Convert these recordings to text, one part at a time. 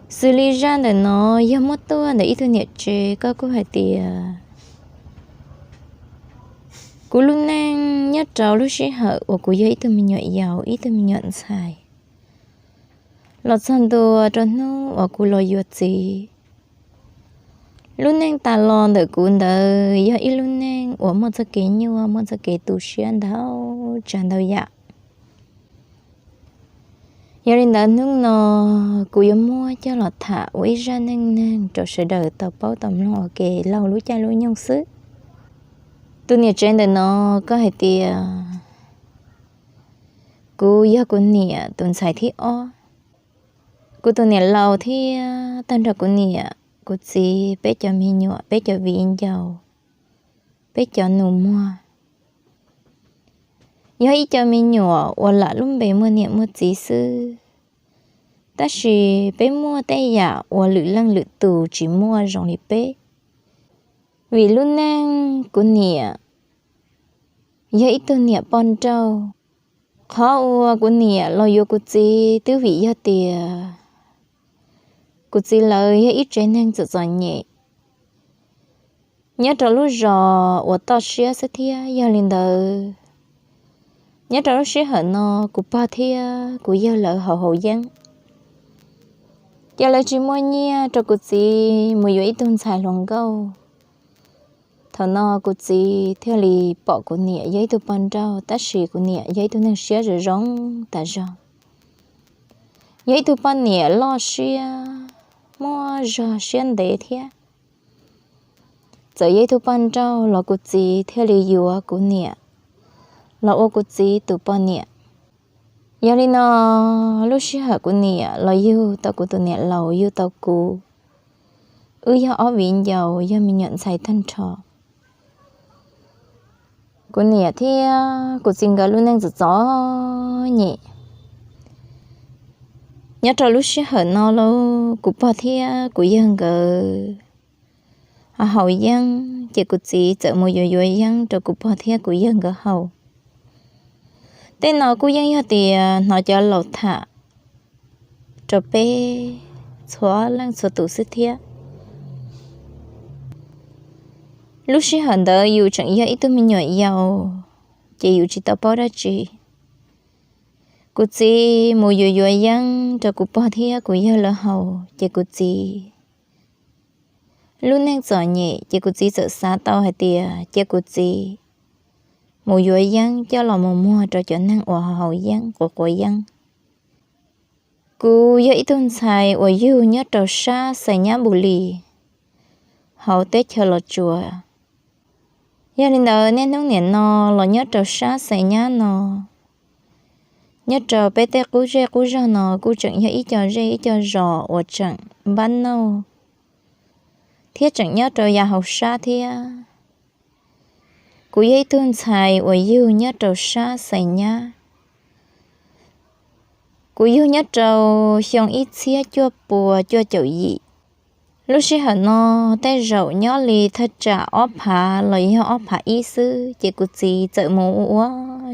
Xws li zaj ntawm no yog muab tuaj ntawm ib tug niam tsev, koj kuj hais tias kuv lub neej nyob rau lub sij hawm uas kuv yog ib tug me nyuam yaus, ib tug me nyuam ntxhais, los txog ntua rau hnub uas kuv los yuav txiv. Lub neej tas los ntawm kuv ntawd yog ib lub neej uas muaj txoj kev nyuaj, muaj txoj kev tu siab ntau tsav ntau yam. Yog li ntawd hnub no kuv yuav muab coj los tham ua ib zaj neej neeg rau sawv daws tau paub tau mloog ua ke laug lub caij lub nyoog xwb. Tus niam tsev ntawm no, koj hais tias kuv yog kuv niam tus ntxhais thib ob. Kuv tus niam laus thiab tag nrho kuv niam kuv txiv peb cov me nyuam, peb cov viv ncaus, peb cov nus muag, yog ib co me nyuam uas lam lub npe muaj niam muaj txiv xwb, tab sis peb muaj tej yam uas lwm leej lwm tus tsis muaj zoo li peb. Vim lub neej kuv niam yog ib tug niam poj nrauj. Qhov uas kuv niam los yuav kuv txiv twb vim yog tias kuv txiv lawv yog ib tsev neeg txom txom nyem nyob rau lub zos uas toj siab xwb thiab. Yog li ntawd, nyob rau lub sij hawm no kuv pog thiab kuv yawg lawv haus haus yeeb, ces lawv tsis muaj nyiaj rau kuv txiv mus yuav ib tug ntxhais hluas nkauj. Thaum no kuv txiv thiaj li pom kuv niam yog ib tug poj nrauj, tab sis kuv niam yog ib tug neeg siab zoo zoo tas zog, yog ib tug poj niam loj siab, muaj zog siab ntev thiab. Txawm yog ib tug poj nrauj los kuv txiv thiaj li yuav kuv niam los ua kuv txiv tus poj niam. Yog li no, lub sij hawm kuv niam los yug tau kuv tus niam laus yug tau kuv, wb yog ob viv ncaus yog me nyuam ntxhais tag nrho. Kuv niam thiab kuv txiv nkawd lub neej txom txom nyem. Nyob rau lub sij hawm no lauj, kuv pog thiab kuv yawg nkawd haus yeeb, ces kuv txiv txawm mus yuav yuav yeeb rau kuv pog thiab kuv yawg nkawd haus. Tej no kuj yeej yog tias hnov cov laus tham rau peb txhua leej txhua tus xwb thiab. Lub sij hawm ntawd yus tseem yog ib tug me nyuam yaus, ces yus tsis tau paub dab tsi. Kuv txiv mus yuav yuav yeeb rau kuv pog thiab kuv yawg lawv haus, ces kuv txiv lub neej txom nyem, ces kuv txiv txawm xav tau hais tias cia kuv txiv mus yuav yeeb coj los mus muag rau cov neeg uas haus yeeb quav quav yeeb. Kuv yog ib tug ntxhais uas yug nyob rau sab Xais Nyab Npus Lis, hauv teb chaws Los Tsuas. Yog li ntawd niaj hnub nim no los nyob rau sab Xais Nyab no, nyob rau peb tej qub zej qub zog no kuj tseem yog ib co zej ib co zos uas tseem npab nauj thiab tseem nyob rau yav hauv sab thiab. Kuv yog ib tug ntxhais uas yug nyob rau sab Xais Nyab. Kuv yug nyob rau xyoo ib txhiab cuaj pua cuaj caum yim. Lub sij hawm no tej zaum nyob li thaj tsam ob phav los yog ob phav ib xwb, ces kuv txiv txawm mus ua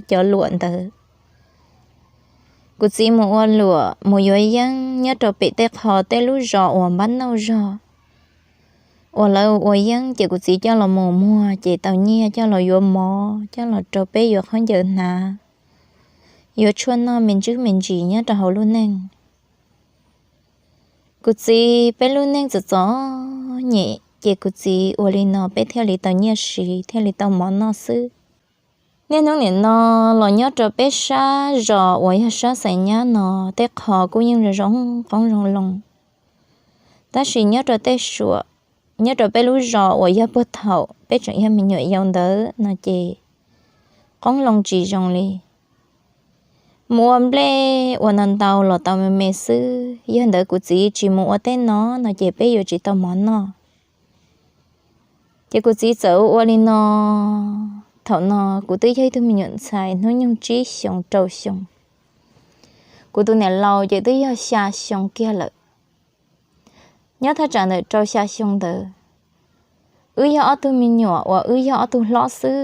cov luam ntawd. Kuv txiv mus ua luam mus yuav yeeb nyob rau pem tej qho tej lub zos uas npab nauj zog, uas lawv ua yeeb ces kuv txiv coj los mus muag ces tau nyiaj coj los yuav mov, coj los rau peb yuav khaub ncaws hnav, yuav tshuaj noj me ntsis me ntsis nyob rau hauv lub neej. Kuv txiv peb lub neej txom txom nyem ces kuv txiv ua li no peb thiaj li tau nyiaj siv thiaj li tau mov noj xwb. Niaj hnub nim no los nyob rau peb sab zos uas yog sab Xais Nyab no, tej qho kuj yeej zoo zoo qoob zoo loo, tab sis nyob rau tej suam, nyob rau peb lub zos uas yog puag thaum peb tseem yog me nyuam yaus ntawd no ces qoob loo tsis zoo li. Mus ua nplej ua ntau ntau los tau me me xwb, yog ntawd kuv txiv tsis mus ua tej no no ces peb yuav tsis tau mov noj. Ces kuv txiv txawm ua li no. Thaum no kuv twb yog ib tug me nyuam ntxhais hnub nyoog tsib xyoo rau xyoo, kuv tus niam laus ces twb yog xya xyoo kiag lawm. Nyob thaj tsam ntawm rau xya xyoo ntawd, wb yog ob tug me nyuam uas wb yog ob tug hlob xwb.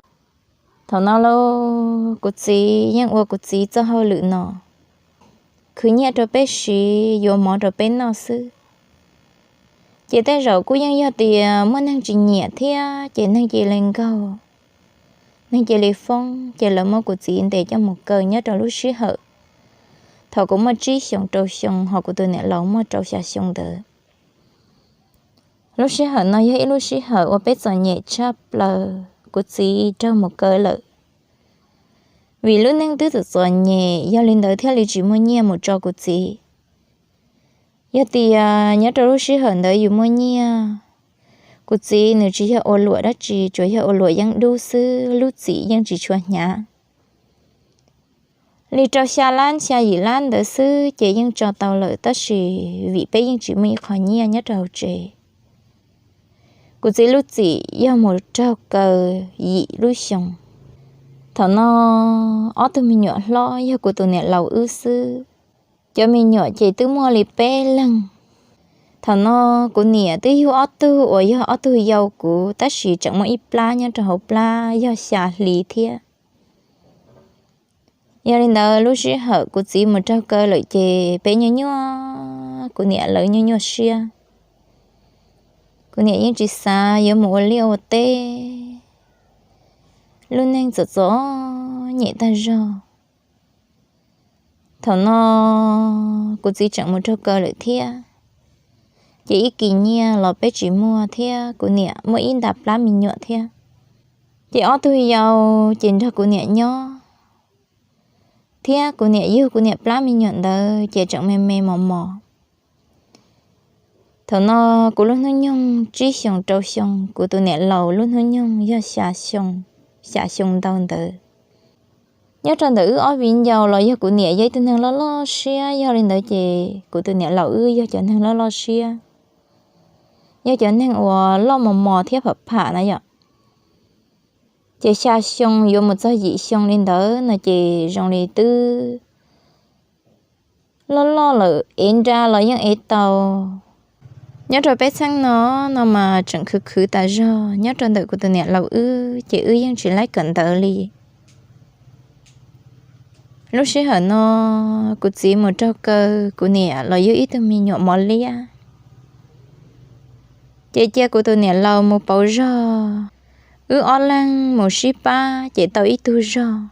Thaum no lauj, kuv txiv yeej ua kuv txiv txoj hauj lwm no, khwv nyiaj rau peb siv, yuav mov rau peb noj xwb. Ces tej zaum kuj yeej yog tias muaj neeg tsis nyiam thiab ces neeg cia li nkaug, neeg cia li foob, ces lawv muab kuv txiv ntes coj mus kaw nyob rau lub sij hawm thaum kuv muaj tsib xyoos rau xyoo, ho kuv tus niam laus muaj rau xya xyoo ntawd. Lub sij hawm no yog ib lub sij hawm uas peb txom nyem tshaj plaws, kuv txiv raug mus kaw lawm. Vim lub neej twb txom txom nyem, yog li ntawd thiaj li tsis muaj nyiaj mus tso kuv txiv. Yog tias nyob rau lub sij hawm ntawd yus muaj nyiaj, kuv txiv nws tsis yog ua luam dab tsi, tsuas yog ua luam yeeb dub xwb, lub txim yeej tsis tshua hnyav. Li rau xya lab xya yim lab ntawd xwb ces yeej tso tau lawm, tab sis vim peb yeej tsis muaj ib qho nyiaj nyob rau hauv tsev, kuv txiv lub txim yog mus raug kaw yim lub xyoo. Thaum no ob tug me nyuam hlob yog kuv tus niam laus wb xwb. Cov me nyuam ces twb muaj li peb leeg. Thaum no kuv niam twb yug ob tug uas yog ob tug yau kuv, tab sis tseem muaj ib plab nyob rau hauv plab yog xya hli thiab. Yog li ntawd lub sij hawm kuv txiv mus raug kaw lawm ces peb nyuaj nyuaj, kuv niam lawv nyuaj nyuaj siab. Kuv niam yeej tsis xav yuav mus ua liaj ua teb, lub neej txom txom nyem tag zog. Thaum no kuv txiv tseem mus raug kaw lawm thiab, ces ib kis nyiaj los peb tsis muaj thiab kuv niam muaj ib nta plab me nyuam thiab. Ces ob tug yau ces nrog kuv niam nyob, thiab kuv niam yug kuv niam plab me nyuam ntawd ces tseem me me mos mos. Thaum no kuv lub hnub nyoog tsib xyoos rau xyoo, kuv tus niam laus lub hnub nyoog yog xya xyoo ntau ntawd. Nyob rau ntawm wb ob viv ncaus los yog kuv niam yog ib tug neeg loj loj siab, yog li ntawd ces kuv tus niam laus wb yog cov neeg loj loj siab, yog cov neeg uas loj mos mos thiab pham pham na yom. Ces xya xyoo yuav mus txog yim xyoo li ntawd no ces zoo li twb loj loj lawm, ev nra los yeej ev tau. Nyob rau peb txheej no, no mas tseem khwv khwv tas zog. Nyob rau ntawm kuv tus niam laus wb ces wb yeej tsis laib kawm ntawv li. Lub sij hawm no kuv txiv mus raug kaw kuv niam los yug ib tug me nyuam mos liab, ces cia kuv tus niam laus mus pauv zog. Wb ob leeg mus sib pab ces tau ib tug zog,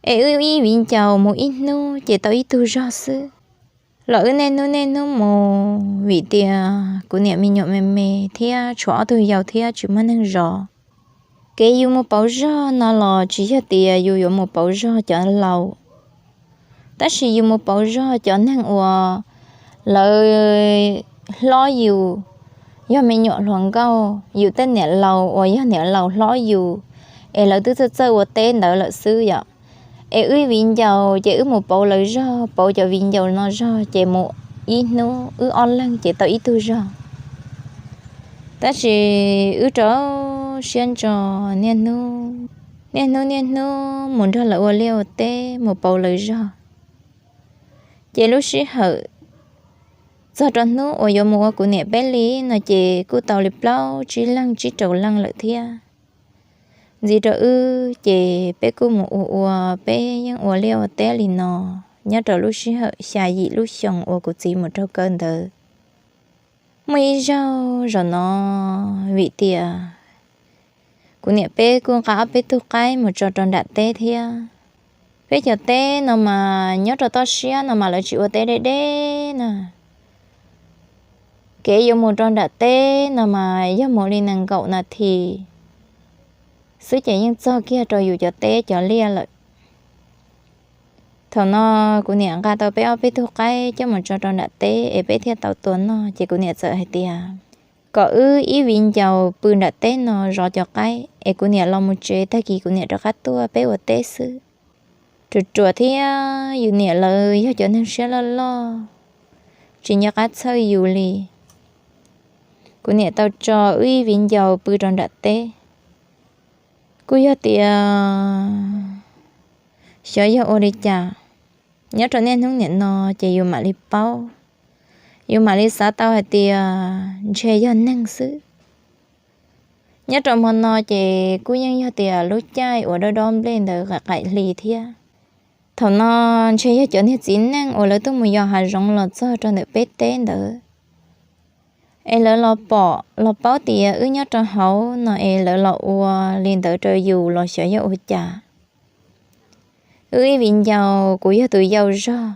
es wb ib viv ncaus mus ib hnub ces tau ib tug zog xwb. Los wb niaj hnub niaj hnub mus vim tias kuv niam me nyuam me me thiab tshuav ob tug yau thiab tsis muaj neeg zov. Kev yus mus pauv zog no los tsis yog tias yus yuav mus pauv zog cov laus, tab sis yus mus pauv zog cov neeg uas lawv hlob yus, yog me nyuam hluas nkauj, yus tej niam laus uas yog niam laus hlob yus, es lawv twb txawj txawj ua teb ntawd lawm xwb yom. Es wb viv ncaus ces wb mus pauv lawv zog, pauv cov viv ncaus no zog ces mus ib hnub wb ob leeg ces tau ib tug zog. Tab sis wb rau siab ntso, niaj hnub niaj hnub mus nrog lawv ua liaj ua teb, mus pauv lawv zog. Ces lub sij hawm txog rau hnub uas yuav mus ua kuv niam peb li no ces kuj tau li plaub tsib leeg tsib rau leej lawm thiab. Ntxiv rau wb ces peb kuj mus ua ua, peb yeej ua liaj ua teb li no nyob rau lub sij hawm xya yim lub xyoo uas kuv txiv mus raug kaw ntawd. Muaj ib zaug zaum no, vim tias kuv niam peb kuj nqa ob peb tug qaib mus tso rau nram teb thiab. Peb cov teb no mas nyob rau toj siab no mas lawv tsis ua teb deb deb na. Kev yuav mus rau nram teb no mas yog mus li nees nkaum nas this xwb ces yeej txog kiag rau yus cov teb cov liaj lawm. Thaum no kuv niam nqa tau peb ob peb tug qaib coj mus tso rau nram teb es peb thiaj tau tua noj, ces kuv niam txawm hais tias kom wb ib viv ncaus pw nram teb no zov cov qaib es kuv niam los mus tsev, tag kis kuv niam rov qab tuaj peb ua teb xwb. Ruam ruam thiab yus niam lawv yog cov neeg siab loj loj, tsis nco qab txhawj yus li. Kuv niam tau tso wb ib viv ncaus pw rau nram teb. Kuj yog tias xyov yog ua li cas, nyob rau niaj hnub niam no ces yus mam li paub, yus mam li xav tau hais tias ntshe yog neeg xwb. Nyob rau hmo no ces kuj yeej yog tias lub caij uas dob dob nplej ntawd qaim qaim hli thiab. Thaum no ntshe yog cov niag txiv neej uas lawv tuaj mus yos hav zoov los txog rau ntawm peb teb ntawd, Es lawv los pom los paub tias wb nyob rau hauv no es lawv los ua li ntawd rau yus los xyov yog ua cas. Wb ib viv ncaus kuv yog tus yau zog,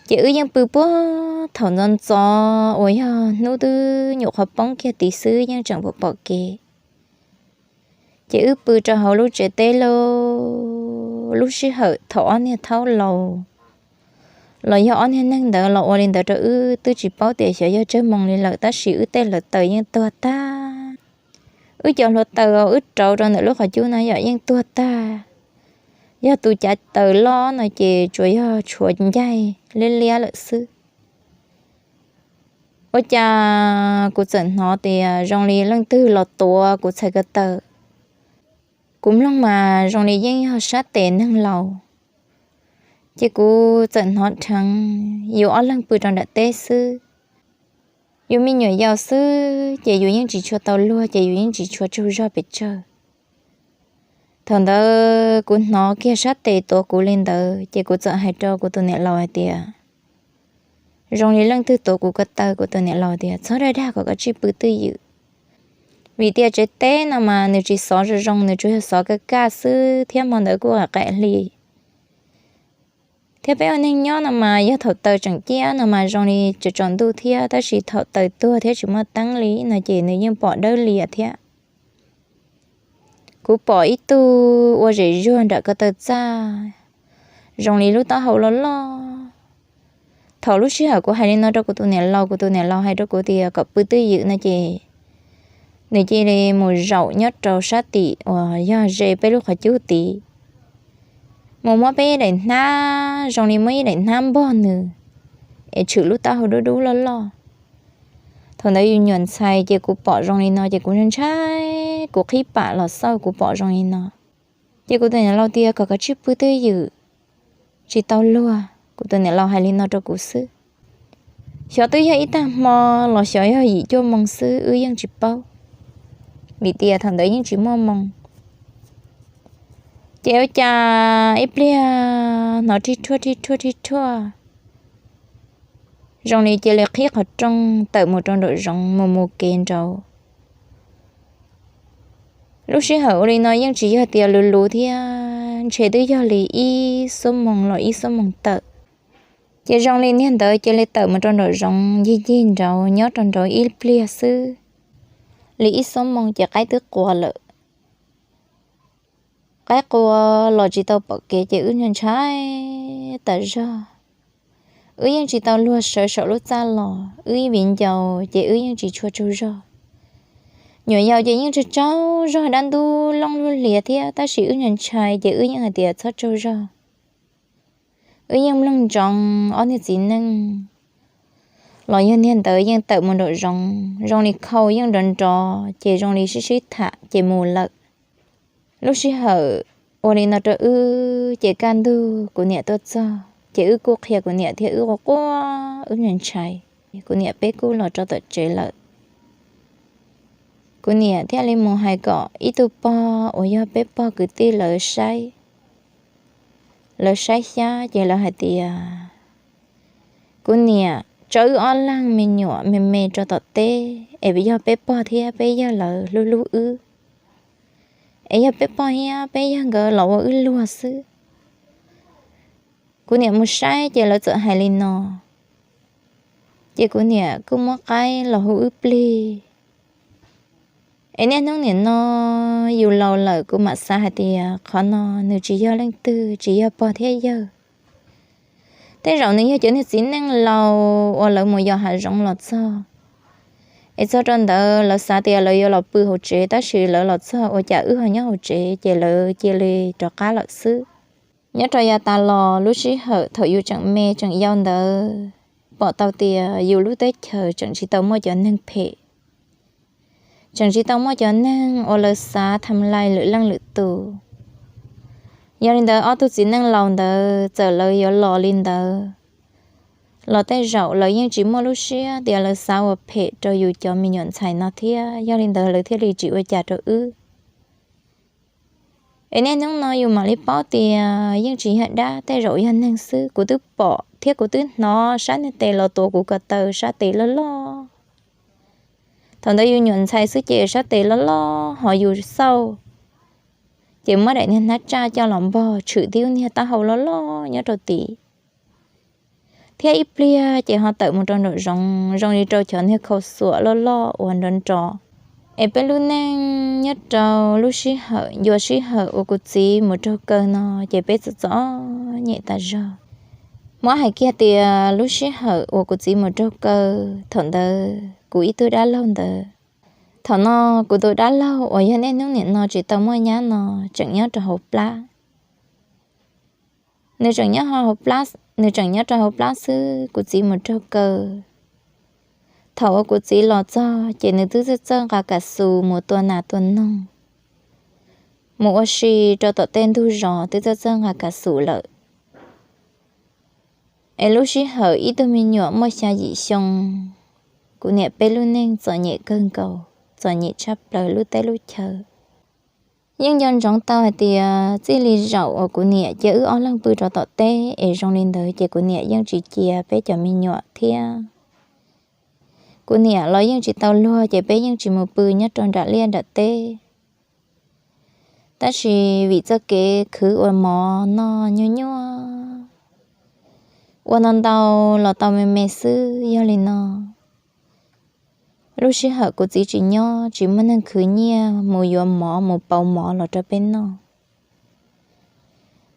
ces wb yeej pw puag thaum ntxov ntxov uas yog hnub twb nyuam qhuav poob kiag tid xwb yeej tseem pom pom kev. Ces wb pw rau hauv lub tsev teb lauj, lub sij hawm thaum ob niag thaub laus los yog ob niag neeg ntawd los ua li ntawd rau wb twb tsis paub tias xyov yog tsawg moo li lawm, tab sis wb tej hluav taws yeej tuag tag. Wb cov hluav taws wb rauv rau ntawm lub qhov cub no yom yeej tuag tag. Yog tus cav taws loj no ces tsuas yog tshuav ncaig liab liab lawm xwb. Ua cas kuv txawm hnov tias zoo li leej twg los tuav kuv txhais ko taw. Kuv mloog mas zoo li yeej yog sab tes neeg laus. Ces kuv txawm hnov dheev, yus ob leeg pw rau nram teb xwb. Yus me nyuam yaus xwb ces yus yeej tsis tshua tau luag, ces yus yeej tsis tshua tsaug zog pes tsawg. Thaum ntawd kuv hnov kiag sab tes tuav kuv li ntawd ces kuv txawm hais rau kuv tus niam laus hais tias, zoo li leej twg tuav kuv ko taw. Kuv tus niam laus tias, txhob dag dag kom koj tsij pw twj ywm, vim tias tsev teb no mas nws tsis xov zoo zoo, nws tsuas yog xov kaj kaj xwb thiab hmo ntawd kuj qaim hli. Thiab peb ua neeg nyob no mas yog thaum taws tseem ciaj no mas zoo li tsaus ntuj thiab, tab sis thaum taws tuag thiab tsis muaj teeb li no ces nws yeej pom dawb lias thiab. Kuv pom ib tug ua zem zuag nram ko taw txaj, zoo li lub taub hau loj loj. Thaum lub sij hawm kuv hais li no rau kuv tus niam laus, kuv tus niam laus hais rau kuv tias kom pw twj ywm no ces nws cia li mus zaum nyob rau sab tim uas yog ze peb lub qhov cub tid, mus muab peb ib daim hnab, zoo li muab ib daim hnab npog nws, es tshwm lub taub hau dub dub loj loj. Thaum ntawd yus nyuam ntxhais ces kuv pom zoo li no ces kuv ntshai, kuv qhib pam los xauj kuv pom zoo li no. Ces kuv tus niam laus tias kom koj tsij pw twj ywm, tsis tau luag. Kuv tus niam laus hais li no rau kuv xwb. Xyov twb yog ib tag hmo los xyov yog yim cuaj moo xwb wb yeej tsis paub, vim tias thaum ntawd yeej tsis muaj moo. Ces ua cas ib pliag hnov rhij rhuaj rhij rhuaj rhij rhuaj, zoo li cia li qhib qhov rooj tawm mus rau nraum zoov mus mus kev nraud. Lub sij hawm ua li no yeej tsis yog tias luv luv thiab, ntshe twb yog li ib xuab moos los ib xuab moos tawm. Ces zoo li niag ntawd cia li tawm mus rau nraum zoov ncig ncig nraud nyob rau nraud ib pliag xwb, li ib xuab moos ces qaib twb qua lawm. Qaib qua los tsis tau pom kev ces wb ntshai tas zog. Wb yeej tsis tau luag sawv saum lub txaj los, wb ib viv ncaus ces wb yeej tsis tshua tsaug zog. Nyuam yaus ces yeej tsaug tsaug zog, dab ntub looj lub hlias thiab, tab sis wb ntshai ntshai ces wb yeej hais tias txhob tsaug zog. Wb yeej mloog ntsoov ob niag txiv neej los yog niag ntawd yeej tawm mus nraum zoov, zoo li khau yeej nrov nrov ces zoo li sib sib tham ces mus lawm. Lub sij hawm ua li no rau wb ces kaj ntug kuv niam tuaj txog ces wb kuj qhia kuv niam thiab wb ua quaj wb ntshai ntshai. Kuv niam peb kuj los rau tom tsev lawm. Kuv niam thiaj li mus hais kom ib tug pog uas yog peb pog kwv tij lawv saib, lawv saib xyab ces lawv hais tias, kuv niam tso wb ob leeg me nyuam me me rau tom teb es yog peb pog thiab peb yawg lawv hlub hlub wb, es yog peb pog thiab peb yawg nkawd los ua wb luag xwb. Kuv niam mus saib ces lawv txawm hais li no, ces kuv niam kuj muab qaib los hu wb plig. Es niaj hnub nim no yus laus lawm kuv mam xav hais tias qhov no nws tsis yog leej twg, tsis yog pog thiab yawg. Tej zaum nws yog cov niag txiv neej laus uas lawv mus yos hav zoov los txog, es txog rau ntawd lawv xav tias lawv yuav los pw hauv tsev, tab sis lawv los txog ua cas wb ho nyob hauv tsev ces lawv cia li rov qab lawm xwb. Nyob rau yav tas los lub sij hawm thaum yus tseem me tseem yau ntawd, pom tau tias yus lub teb chaws tseem tsis tau muaj cov neeg phem, tseem tsis tau muaj cov neeg uas lawv xav tham lais lwm leej lwm tus. Yog li ntawd ob tug txiv neej laus ntawd txawm lawv yuav los li ntawd los tej zaum lawv yeej tsis muaj lub siab tias lawv xav ua phem rau yus cov me nyuam ntxhais no thiab, yog li ntawd lawv thiaj li tsis ua cas rau wb. Es niaj hnub no yus mam li paub tias yeej tsis yog dab, tej zaum yog neeg xwb. Kuv twb pom thiab kuv twb hnov sab niag tes los tuav kuv ko taw, sab tes loj loj. Thaum ntawd yus nyuam ntxhais xwb ces sab tes loj loj ho yus xauj, ces muab daim niag hnab tsaj coj los npog tshwm tib lub niag taub hau loj loj nyob rau tid. Thiab ib pliag ces ho tawm mus rau nraum zoov zoo li rau cov niag khau xuam loj loj uas nrov nrov. Es peb lub neej nyob rau lub sij hawm ncua sij hawm uas kuv txiv mus raug kaw no ces peb txom txom nyem tas zog. Muab hais kiag tias lub sij hawm uas kuv txiv mus raug kaw, thaum ntawd kuv ib tug dab laug ntawd. Thaum no kuv tus dab laug uas yog niaj hnub nim no tsis tau muaj nyab no tseem nyob rau hauv plab. Nws tseem nyob, nws tseem nyob rau hauv plab xwb, kuv txiv mus raug kaw. Thaum uas kuv txiv los txog ces nws twb txawj txawj nqa kas xus mus tua nas tua noog, mus ua si rau tom tej ntug zos twb txawj txawj nqa kas xus lawm. Es lub sij hawm ib tug me nyuam muaj xya yim xyoo, kuv niam peb lub neej txom nyem kawg nkaus, txom nyem tshaj plaws lub teb lub chaw. Yeej nco ntsoov tau hais tias txij li zaum uas kuv niam cia wb ob leeg pw rau tom teb es zoo li ntawd ces kuv niam yeej tsis cia peb cov me nyuam thiab. Kuv niam los yeej tsis tau luag ces peb yeej tsis mus pw nyob rau nram liaj nram teb. Tab sis vim txoj kev khwv ua mov noj nyuaj nyuaj, ua ntau ntau los tau me me xwb. Yog li no, lub sij hawm kuv txiv tsis nyob, tsis muaj neeg khwv nyiaj mus yuav mov mus pauv mov los rau peb noj.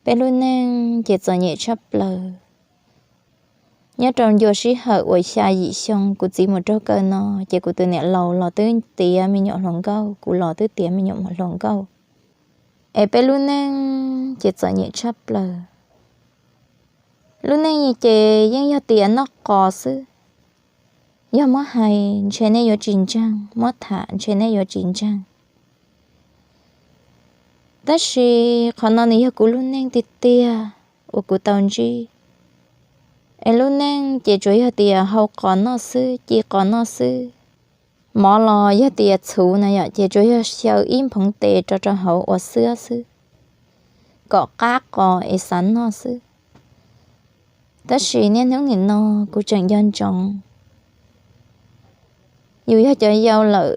Peb lub neej ces txom nyem tshaj plaws. Nyob rau ncua sij hawm uas xya yim xyoo kuv txiv mus raug kaw no, ces kuv tus niam laus los twb tiav me nyuam hluas nkauj, kuv los twb tiav me nyuam hluas nkauj. Es peb lub neej ces txom nyem tshaj plaws. Lub neej ces yeej yog tias noj qos xwb. Yog muab hais ntshe nej yuav tsis ntseeg, muab tham ntshe nej yuav tsis ntseeg. Tab sis qhov no nws yog kuv lub neej tiag tiag uas kuv tau ntsib. Es lub neej ces tsuas yog tias hau qos noj xwb, ci qos noj xwb. Mov los yog tias txhuv na yom, ces tsuas yog xyaw ib nphoov tes rau rau hauv ua xiab xwb, kom qab qos es xav noj xwb. Tab sis niaj hnub nim no kuv tseem nco ntsoov, yus yog cov yau lawm,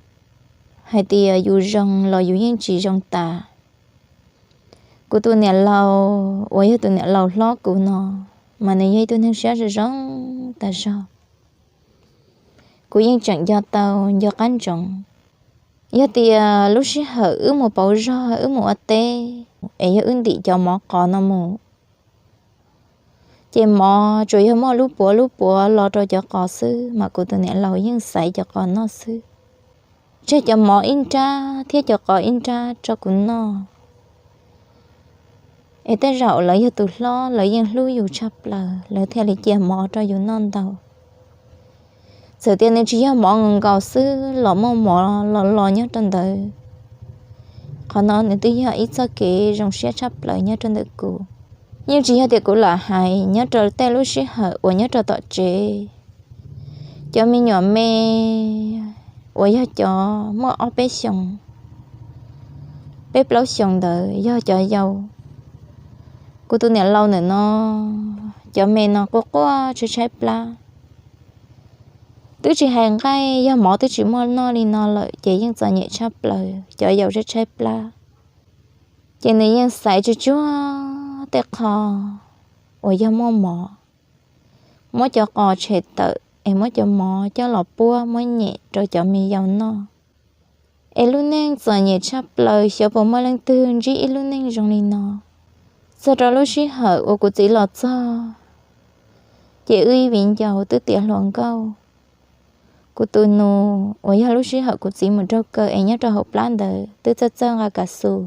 hais tias yus zoo los yus yeej tsis zoo tas. Kuv tus niam laus uas yog tus niam laus hlob kuv no, mas nws yog ib tug neeg siab zoo zoo tas zog. Kuv yeej tseem nco tau nco qab ntsoov, yog tias lub sij hawm wb mus pauv zog wb mus ua teb, es yog wb ntim cov mov qos no mus, ces mov tsuas yog muaj lub puav lub puav los rau cov qos xwb, mas kuv tus niam laus yeej xaiv cov qos noj xwb. Tseg cov mov ib nrab thiab cov qos ib nrab rau kuv noj. Es tej zaum lawv yog tus hlob, lawv yeej hlub yus tshaj plaws, lawv thiaj li cia mov rau yus noj ntau. Txawm tias nws tsis yog mov nkaus nkaus xwb los muaj mov los los nyob rau ntawd. Qhov no nws twb yog ib txoj kev zoo siab tshaj plaws nyob rau ntawm kuv. Yeej tsis yog tias kuv lam hais, nyob rau tej lub sij hawm uas nyob rau tom tsev, cov me nyuam me uas yog cov muaj ob peb xyoos, peb plaub xyoos ntawd yog cov yau. Kuv tus niam laus ntawm no, cov me no quaj quaj tshaib tshaib plab. Twb tsis hais nqaij, yog mov twb tsis muaj noj li no lawm ces yeej txom nyem tshaj plaws, cov yau tshaib tshaib plab. Ces nws yeej xaiv tsuag tsuag tej qho uas yog muaj mov, muab cov qos tshem tawm es muab cov mov coj los puab muab nyem rau cov me yau noj. Es lub neej txom nyem tshaj plaws, xyov puas muaj leej twg ntsib ib lub neej zoo li no. Txog rau lub sij hawm uas kuv txiv los txog, ces wb ib viv ncaus twb tiav hluas nkauj. Kuv tus nus uas yog lub sij hawm kuv txiv mus raug kaw es nyob rau hauv plab ntawd twb txawj txawj nqa kas xus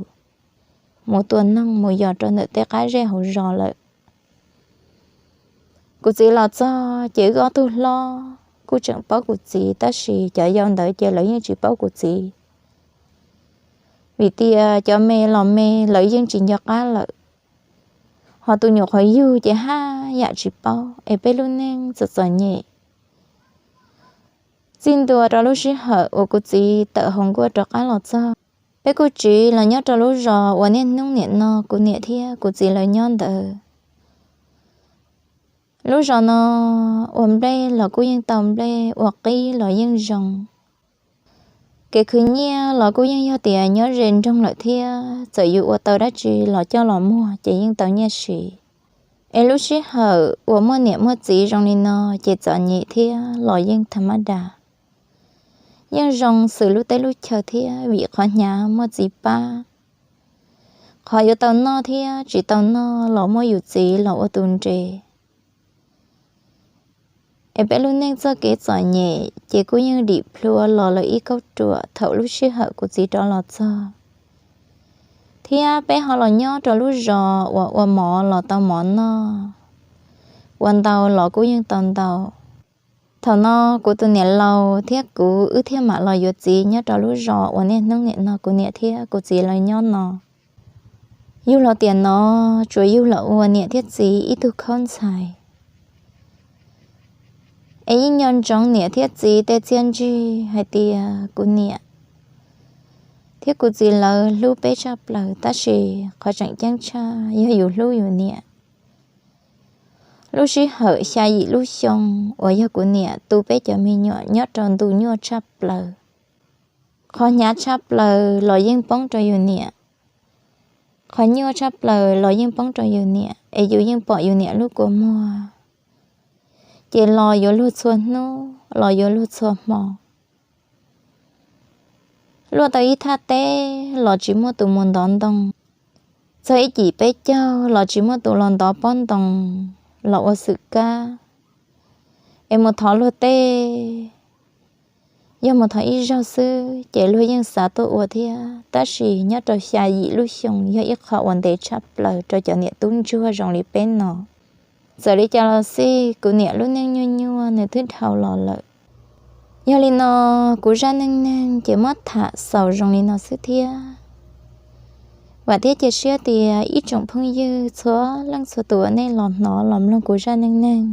mus tua noog mus yos rau ntawm tej qab zej hauv zos lawm. Kuv txiv los txog ces wb ob tug hlob kuj tseem paub kuv txiv, tab sis cov yau ntawd ces lawv yeej tsis paub kuv txiv. Vim tias cov me los me lawv yeej tsis nco qab lawm, ho tus nyuam qhuav yug ces haj yam tsis paub, es peb lub neej txom txom nyem. Txij ntua rau lub sij hawm uas kuv txiv tawm hauv nkuaj rov qab los txog, peb kuj tsiv los nyob rau lub zos uas niaj hnub niam no kuv niam thiab kuv txiv lawv nyob ntawd. Lub zos no ua nplej los kuj yeej tau nplej, ua qib los yeej zoo. Kev khwv nyiaj los kuj yeej yog tias nyob ze nroog lawm thiab, txawm yus ua tau dab tsi los coj los muag ces yeej tau nyiaj siv. Es lub sij hawm uas muaj niam muaj txiv zoo li no ces txom nyem thiab los yeej tha mab das. Yeej zoo xws lub teb lub chaw thiab vim qhov hnyav muaj txiv pab. Qhov yuav tau noj thiab tsis tau noj los muaj yus txiv los ua tus nres. Es peb lub neej txoj kev txom nyem ces kuj yeej dim plhuav los lawm ib kauj ruam thaum lub sij hawm kuv txiv rov los txog, thiab peb ho los nyob rau lub zos uas ua mov los tau mov noj, ua ntau los kuj yeej tau ntau. Thaum no kuv tus niam laus thiab kuv wb thiaj mam los yuav txiv nyob rau lub zos uas niaj hnub nim no kuv niam thiab kuv txiv lawv nyob no. Yug los tiam no tsuas yug los ua niam thiab txiv ib tug khaub ntxhais. Es yeej nco ntsoov niam thiab txiv tej txiaj ntsig hais tias kuv niam thiab kuv txiv lawv hlub peb tshaj plaws, tab sis qhov tseem ceeb tshaj yog yus hlub yus niam. Lub sij hawm xya yim lub xyoo uas yog kuv niam tu peb cov me nyuam nyob rau ntu nyuaj tshaj plaws. Qhov hnyav tshaj plaws los yeej poob rau yus niam. Qhov nyuaj tshaj plaws los yeej poob rau yus niam, es yus yeej pom yus niam lub kua muag, ces los yuav luag txhua hnub, los yuav luag txhua hmo. Luaj tau ib thaj teb los tsis muaj tus mus ntov ntoo. Txog ib cim peb caug los tsis muaj tus los ntov pob ntoo los ua xwm kab. Es mus thov luag tej, yog mus thov ib zaug xwb ces luag yeej xav tuaj ua thiab, tab sis nyob rau xya yim lub xyoo yog ib qho uas ntev tshaj plaws rau cov niam tub ntsuag zoo li peb no. Txawm li cas los xij kuv niam lub neej nyuaj nyuaj nws twb dhau los lawm. Yog li no, kuv zaj neej neeg ces muab tham xaus zoo li no xwb thiab. Vam thiab cia siab tias ib tsoom phooj ywg txhua leej txhua tus uas nej los hnov los mloog kuv zaj neej neeg,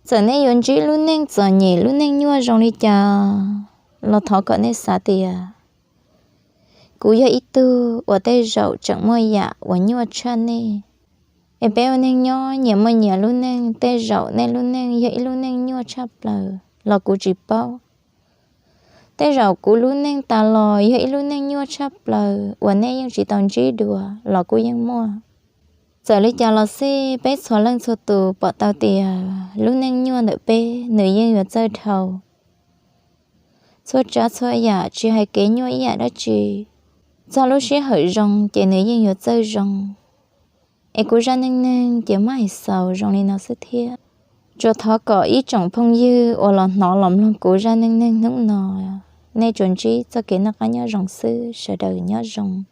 txawm nej yuav ntsib lub neej txom nyem lub neej nyuaj zoo li cas los thov kom nej xav tias kuv yog ib tug uas tej zaum tseem muaj yam uas nyuaj tshaj nej. Es peb ua neeg nyob nyias muaj nyias lub neej, tej zaum nej lub neej yog ib lub neej nyuaj tshaj plaws los kuv tsis paub. Tej zaum kuv lub neej tas los yog ib lub neej nyuaj tshaj plaws uas nej yeej tsis tau ntsib dua los kuj yeej muaj. Txawm li cas los xij peb txhua leej txhua tus pom tau tias lub neej nyuaj ntawm peb nws yeej yuav txawj dhau. Txhua tsav txhua yam tsis hais kev nyuaj ib yam dab tsi, txog lub sij hawm zoo ces nws yeej yuav txawj zoo. Es kuv zaj neej neeg ces muab hais xaus zoo li no xwb thiab. Tsuas thov kom ib tsoom phooj ywg uas los hnov los mloog kuv zaj neej neeg hnub no, nej tsuas ntsib txoj kev noj qab nyob zoo xwb, sawv daws nyob zoo.